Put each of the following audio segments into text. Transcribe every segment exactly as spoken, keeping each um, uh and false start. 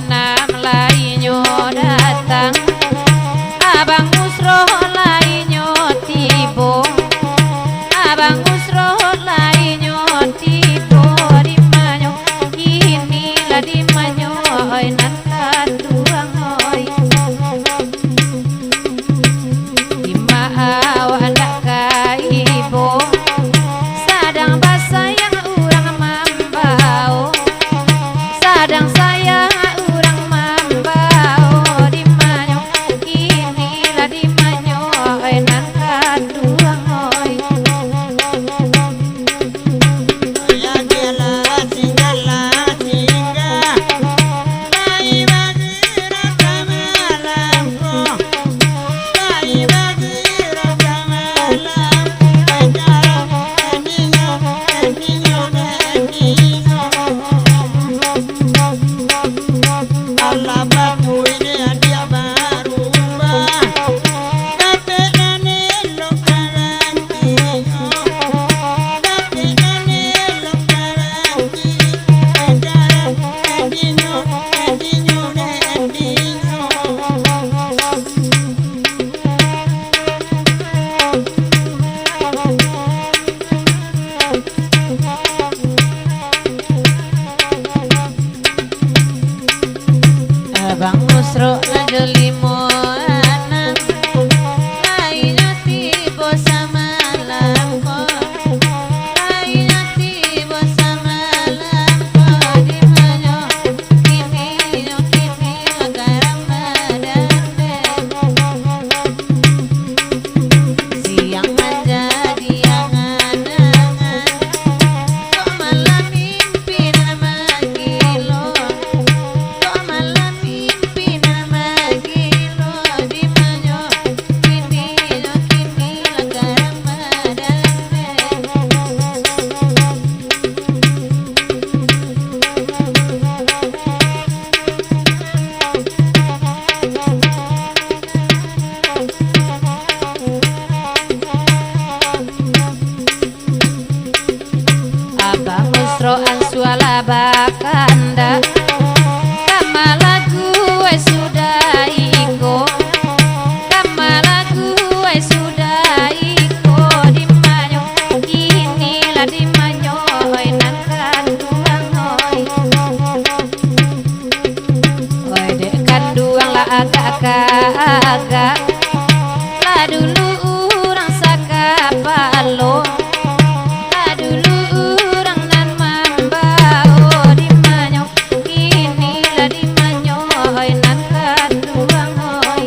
Nan lainyo datang, Abang Usro lainyo tibo, Abang Usro lainyo tibo, dimanyo kini lah dimanyo, oi nan kanduang, oi. Dima awak ndak ka ibo, sadang basayang urang mambao, sadang sayang urang mambao, dimanyo kini lah dimanyo, oi nan kanduang, oi. Abang Usro lah jo limo anak, lainyo tibo samalam ko, lainyo tibo samalam ko, dimanyo kini nyo kini lah ka Ramadan deh. Siang manjadi angan-angan, kok malam mimpi nan magilo, kok malam mimpi nan magilo, dimanyo kini nyo kini lah ka Ramadan deh. Abang Usro ansua lah bakandak, ka malagu ai sudah iko, ka malagu ai sudah iko, dimanyo kini lah dimanyo, oi nan kanduang, oi. Oi, dek kanduang lah agak ka agak, lah dulu urang sakapalo, lah dulu urang nan mambao, dimanyo kini lah dimanyo, oi nan kanduang, oi.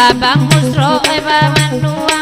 Abang Musro, eh, Abang Anu,